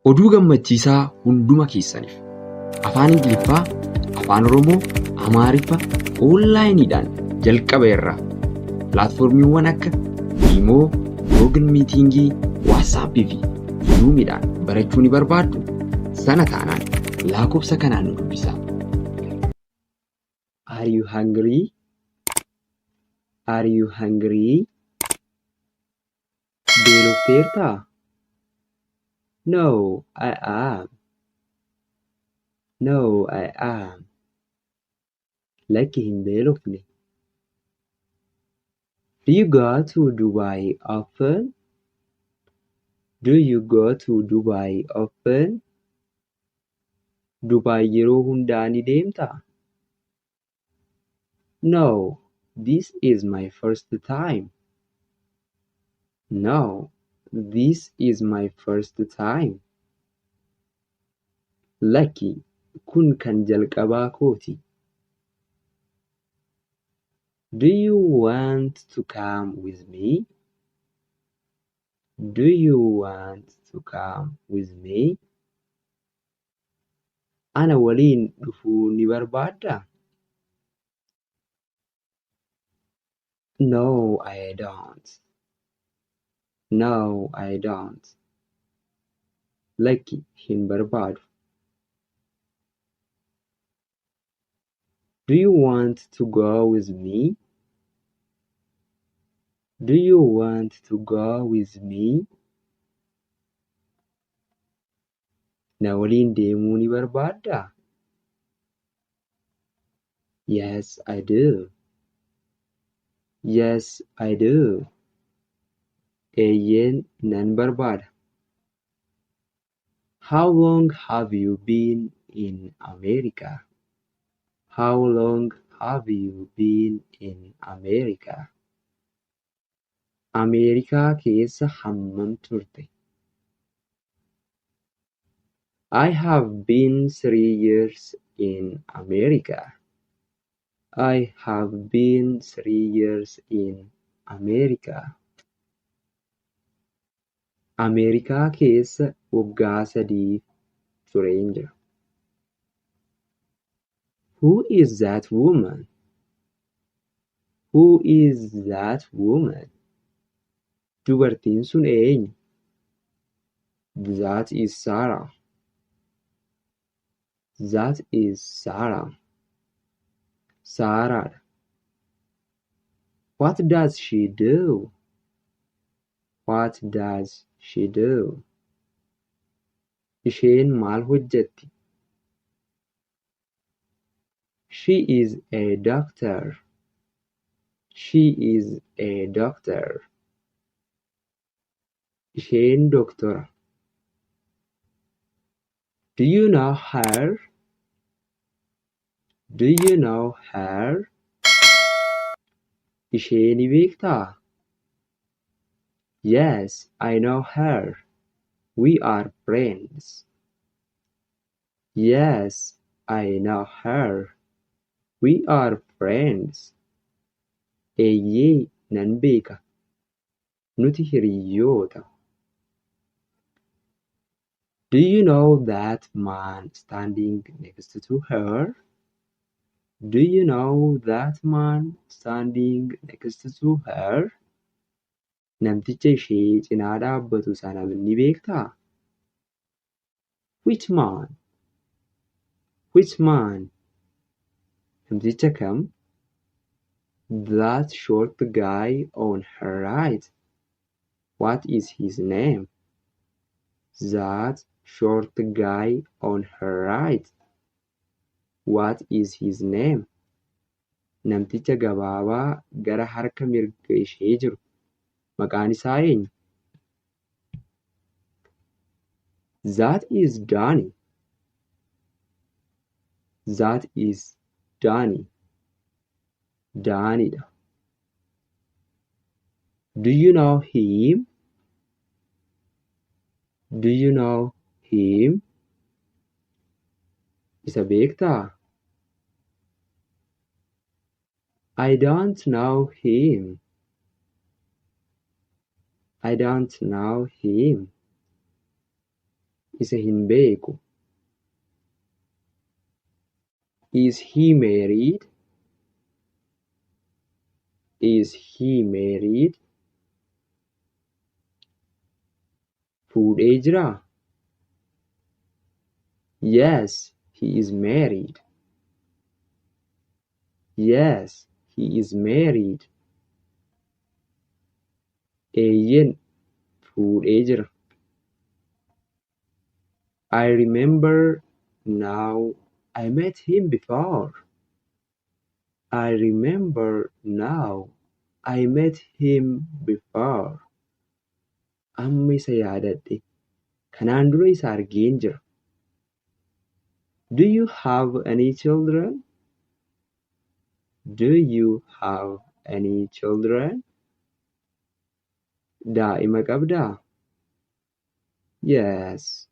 Oduu gammachiisaa hunduma keessaniif afaan Ingiliffaa, afaan Oromoo, Amaariffaa onlaayiniidhaan jalqabeerra. Pilaatfoormiiwwan akka Iimoo, Google Miitingii, Waatsaappii fi Zuumiidhaan barachuu ni barbaaddu? Sana taanaan lakkoofsa kanaan nu dubbisaa. Are you hungry? Are you hungry? Beelofteertaa? No, I am. No, I am. Lakki hin beelofne. Do you go to Dubai often? Do you go to Dubai often? Dubai yeroo hundaa ni deemtaa? No, this is my first time. No, this is my first time. Lakki kun kan jalqabaa kooti. Do you want to come with me? Do you want to come with me? Ana waliin dhufuu ni barbaaddaa? No, I don't. No, I don't. Lakki hin barbaadu. Do you want to go with me? Do you want to go with me? Na waliin deemuu ni barbaaddaa? Yes, I do. Yes, I do. Eeyyeen nan barbaada. How long have you been in America? How long have you been in America? Ameerikaa keessa hammam turte? I have been 3 years in America. I have been 3 years in America. Ameerikaa keessa waggaa 3 tureen jira. Who is that woman? Who is that woman? Dubartiin sun eenyu? That is Sarah. That is Sarah. Saaraadha. What does she do? What does she do? Isheen maal hojjetti? She is a doctor. She is a doctor. Isheen doktora. Do you know her? Do you know her? Ishee ni beektaa? Yes, I know her. We are friends. Yes, I know her. We are friends. Eeyyee nan beeka. Nuti hiriyoota. Do you know that man standing next to her? Do you know that man standing next to her? Namticha ishee cinaa dhaabbatu sana ni beektaa? Which man? Which man? Namticha kam? That short guy on her right. What is his name? That short guy on her right. What is his name? Namticha gabaabaa gara harka mirga ishee jiru. Maqaan isaa eenyu? That is Danny. That is Danny. Daaniidha. Do you know him? Do you know him? Isa beektaa? I don't know him. I don't know him. Isa hin beeku. Is he married? Is he married? Fuudhee jiraa? Yes, he is married. Yes, he is married. Eeyyen fuudhee jira. I remember now. I met him before. I remember now. I met him before. Amma isa yaadadhe. Kanaan dura isa argeen jira. Do you have any children? Do you have any children? Daa'ima qabdaa? Yes.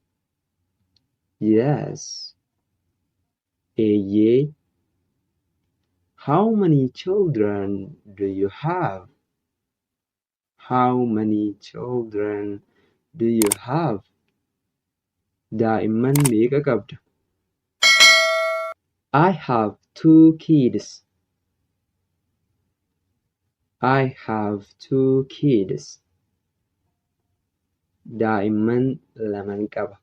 Yes. Eeyyee. How many children do you have? How many children do you have? Daa'imman meeqa qabda? I have 2 kids. I have 2 kids. Daa'imman laman qaba.